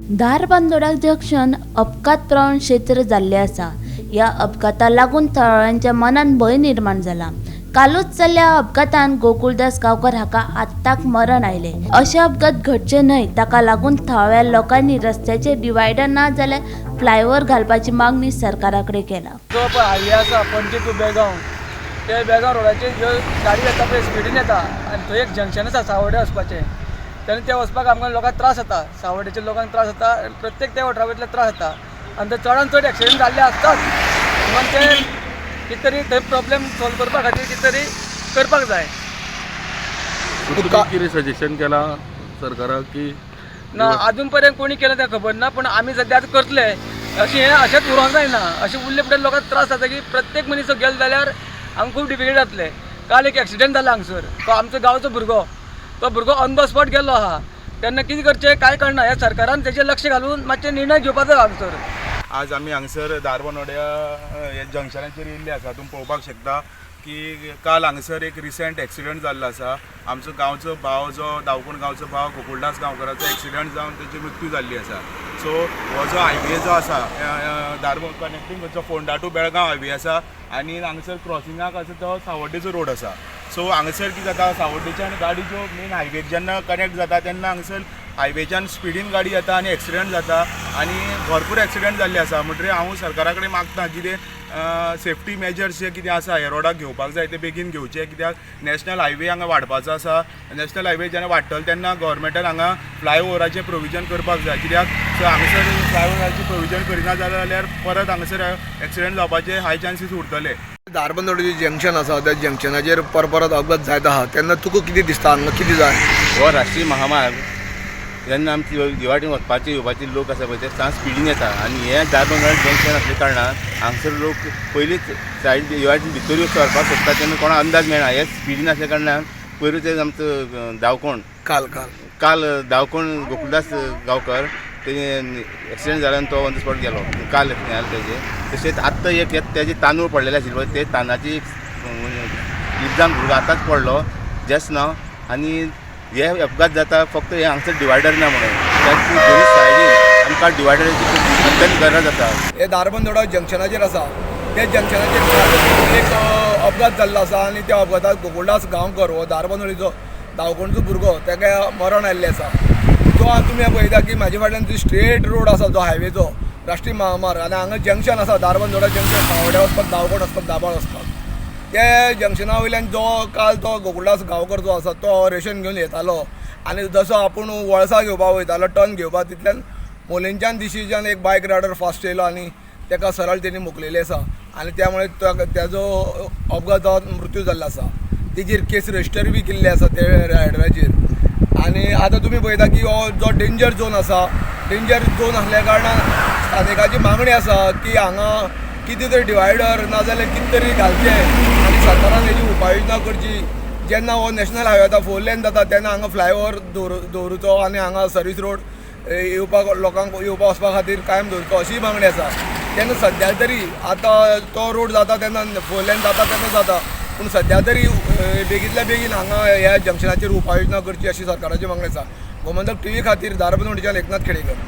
Dharbandora junction अपघात प्रवण क्षेत्र जाल्लें आसा. ह्या अपघाता लागून थळाव्यांच्या मनांत भंय निर्माण जाला. कालूच जाल्ल्या अपघातान गोकुळदास गांवकर हाका आत्ताक मरण आयलें. अशे अपघात घडचे न्हय ताका लागून थळाव्या लोकांनी रस्त्याचेर डिवायडर ना जाल्यार फ्लायओव्हर घालपाची मागणी सरकारा कडेन केला. जो पळय हायवे आसा पणजी टू बेळगांव, ते बेळगांव रोडाचेर ज्यो गाडी येता पळय स्पिडीन येता आनी थंय एक जंक्शन आसा सावड्डे वचपाचें, तेन्ना ते वचपाक आमकां लोकांक त्रास जाता. सावड्डेच्या लोकांक त्रास जाता आनी प्रत्येक त्या वठारांतले त्रास जाता आनी ते चडान चड एक्सिडंट जाल्ले आसताच. म्हणून ते कितें तरी थंय प्रॉब्लेम सोल्व करपा खातीर कितें तरी करपाक जाय. तुमी कितें सजेशन केलां सरकाराक की? ना, अजून पर्यंत कोणी केलें तें खबर ना, पूण आमी सद्या आतां करतले. अशें हें अशेंच उरोंक जायना. अशें उरलें म्हणटकीर लोकांक त्रास जाता की प्रत्येक मनीस गेलो जाल्यार आमकां खूब डिफिकल्ट जातलें. काल एक एक्सिडंट जाला हांगसर, तो आमचो गांवचो भुरगो, तो भुरगो ऑन the spot गेल्लो आहा. तेन्ना कितें करचें कांय कळना. हें सरकारान तेजेर लक्ष घालून मातशें निर्णय घेवपाक जाय हांगसर. आज आमी हांगसर धारबांदोड्या हे जंक्शनाचेर येयल्ले आसा. तुमी पळोवपाक शकता की काल हांगसर एक रिसंट एक्सिडंट जाल्लो आसा. आमचो गांवचो भाव, जो दावकोण गांवचो भाव गोकुळदास गांवकराचो एक्सिडंट जावन तेची मृत्यू जाल्ली आसा. सो हो जो हायवे जो आसा धारबो कनेक्टींग जो फोंडा टू बेळगांव हायवे आसा आनी हांगसर क्रॉसिंगाक आसा तो सावड्डेचो रोड आसा. सो हांगसर कितें जाता, सावड्डेच्यान गाडी ज्यो मेन हायवेक जेन्ना कनेक्ट जाता तेन्ना हांगसर हायवेच्यान स्पिडीन गाडी येता आनी एक्सिडंट जाता आनी भरपूर एक्सिडंट जाल्ले आसा. म्हणटकीर हांव सरकारा कडेन मागता, कितें सेफ्टी मेजर्स जे कितें आसा हे रोडाक घेवपाक जाय ते बेगीन घेवचे, कित्याक नॅशनल हायवे हांगा वाडपाचो आसा. नॅशनल हायवे जेन्ना वाडटलो तेन्ना गोवोरमेंटान हांगा फ्लायओवराचें प्रोविजन करपाक जाय, कित्याक हांगासर फ्लायओवराचें प्रोविजन करिना जाल्यार परत हांगासर एक्सिडंट जावपाचे हाय चान्सीस उरतले. धारबांदोडें जंक्शन आसा, त्या जंक्शनाचेर परत अपघात जायत आहा, तेन्ना तुका कितें दिसता, हांगा कितें जाय? हो राष्ट्रीय महामार्ग जेन्ना आमची दिवाडीन वचपाचे येवपाचे लोक आसा पळय ते सांग स्पिडीन येता आनी हें धारबांदोडा जंक्शन आसल्या कारणान हांगसर लोक पयलींच सायड दिवाडीन भितर सरपाक सोदता तेन्ना कोणाक अंदाज मेळना. हे स्पिडीन आसल्या कारणान पयरूच ते आमचो दावकोण काल काल काल दावकोण गोकुलदास गांवकर ते एक्सिडंट जालो आनी तो ऑन the spot गेलो काल हें जालें तेजें. तशेंच आत्तां एक तेजे तांदूळ पडलेले आशिल्ले पळय, ते तांदळाची इग्जाम भुरगो आतांच पडलो जस्ट नाव. आनी हे अपघात जाता फक्त हे हांगसर डिवायडर ना म्हणून त्या दोनूय सायडीन आमकां डिवायडराची खूब अत्यंत गरज आसा. हे धारबांदोडा जंक्शनाचेर आसा, त्या जंक्शनाचेर एक अपघात जाल्लो आसा आनी त्या अपघातात गोकुळदास गांवकर हो धारबांदोडेचो धांवकोणचो भुरगो ताका मरण आयिल्लें आसा. जो आतां तुमी पळयता की म्हाजे फाटल्यान जी स्ट्रेट रोड आसा जो हायवेचो राष्ट्रीय महामार्ग आनी हांगा जंक्शन आसा धारबांदोडा जंक्शन, सावड्या वचपाक, दावकोण वचपाक, दाबाळ वचपाक, त्या जंक्शना वयल्यान जो काल तो गोकुळदास गांवकर जो आसा तो रेशन घेवन येतालो आनी जसो आपूण वळसा घेवपाक वयतालो टर्न घेवपाक, तितल्यान मोलेंच्यान दिशीच्यान एक बायक रायडर फास्ट येयलो आनी ताका सरळ तेणी मोखलेली आसा आनी त्यामुळे ताजो अपघात जावन मृत्यू जाल्लो आसा. तेजेर केस रजिस्टर बी केल्ली आसा ते रायडराचेर. आनी आतां तुमी पळयता की हो जो डेंजर झोन आसा, डेंजर झोन आसल्या कारणान स्थानिकाची मागणी आसा की हांगा कितें तरी डिवायडर नाजाल्यार कितें तरी घालचें आनी सरकारान हेजी उपाययोजना करची. जेन्ना हो नॅशनल हायवे आतां 4 लेन जाता तेन्ना हांगा फ्लायओवर दवरुचो आनी हांगा सर्वीस रोड येवपाक लोकांक येवपा वचपा खातीर कायम दवरचो अशीय मागणी आसा. तेन्ना सद्या तरी आतां तो रोड जाता तेन्ना 4 लेन जाता तेन्ना जाता, पूण सद्या तरी बेगींतल्या बेगीन हांगा ह्या जंक्शनाचेर उपाययोजना करची अशी सरकाराची मागणी आसा. गोमंतक टीव्ही खातीर धारबांदोडेच्यान एकनाथ खेडेकर.